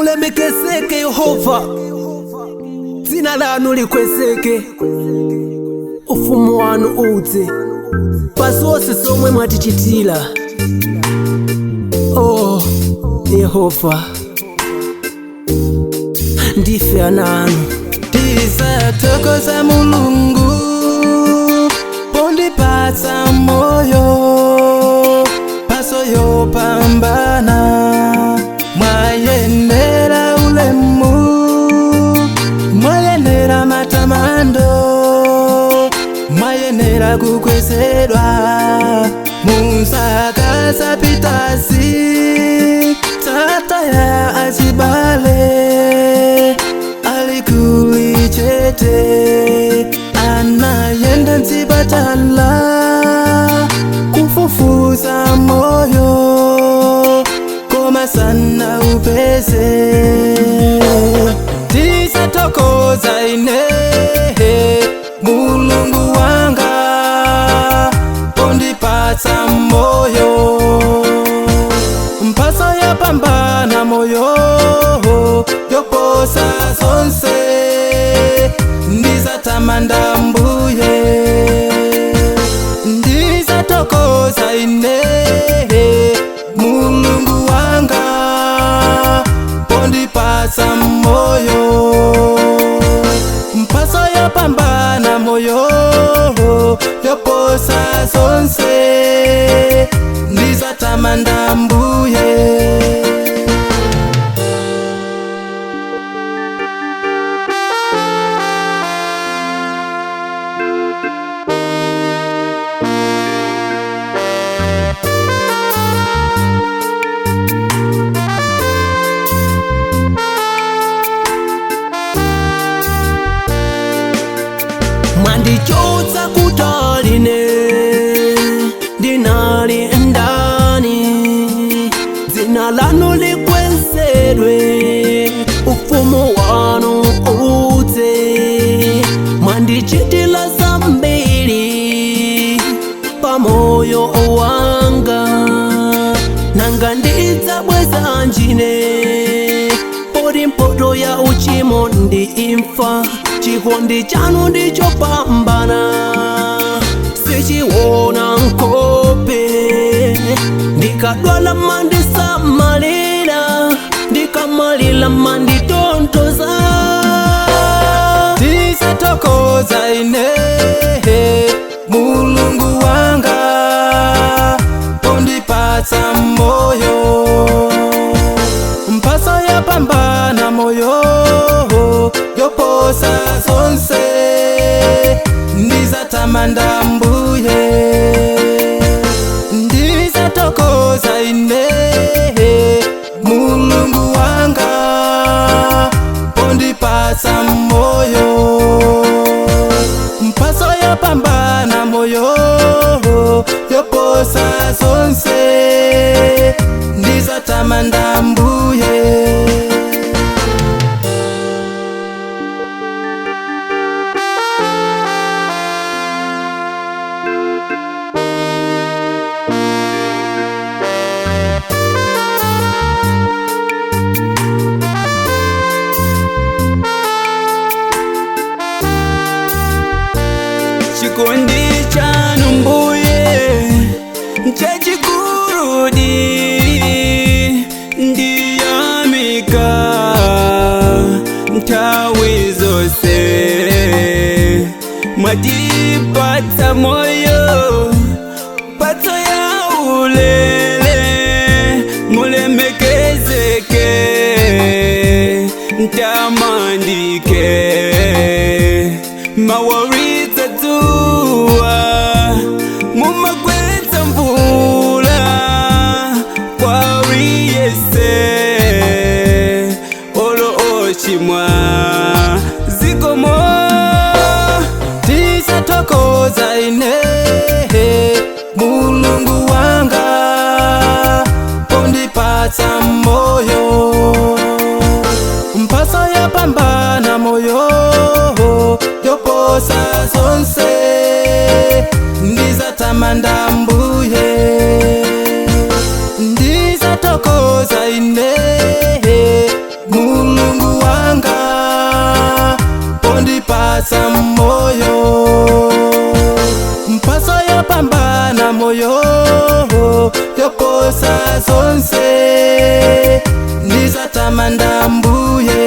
Mulemekezeke Yehova, dzina lanu likwezeke, ufumu wanu udze pa zonse zomwe mwatichitira. Oh Yehova, ndife ana anu. Tisathokoza Mulungu pondipatsa moyo, mphatso yopambana, mwayenera ulemu, mwayenera matamando, mwayenera kukwezedwa. Muzaka zapitazi tataya azibale, alikuli chete, anayenda mzipatala kufufuza moyo, koma sanaupeze. Tisathokoza ine Mulungu wanga pondipatsa moyo, mphatso yapambana moyo yoposa zonse, ndizatamanda Mbuye. Ndizathokoza ine Mulungu wanga pondipatsa moyo, mphatso yapambana moyo yoposa zonse, ndizatamanda Mbuye. Mwandichotsa kutaline, ndinali ndani, dzina lanu likwezedwe, ufumu wanu udze. Mwandichitila zambiri pamoyo wanga, nanga ndidzabweza njine, poti mphotho ya uchimo ndi imfa. Chikondi chanu ndichopambana, sichiona nkope. Ndikadwala mandisamalira, ndikamalira manditontoza. Tisathokoza ine Mulungu wanga pondipatsa moyo, mphatso yapambana moyo yoposa zonse, ndizatamanda Mbuye. Ndizathokoza ine Mulungu wanga pondipatsa moyo, mphatso yapambana moyo yoposa zonse, ndizatamanda Mbuye. Chikondi chanu Mbuye nchachikurudi, ndiyamika nthawi zonse, mwatipatsa moyo, mphatso ya ulele, mulemekezeke, ntamandike, mawaritsa dzuwa, mumagwetsa mvula kwariyese olo ochimwa zikomo. Tisathokoza ine Mulungu wanga pondipatsa moyo, mphatso yapambana moyo yoposa zonse, ndizatamanda Mbuye. Ndizathokoza ine. Moyo mpaso yopambana moyo yokosa zonse, ndizatamanda mbuye.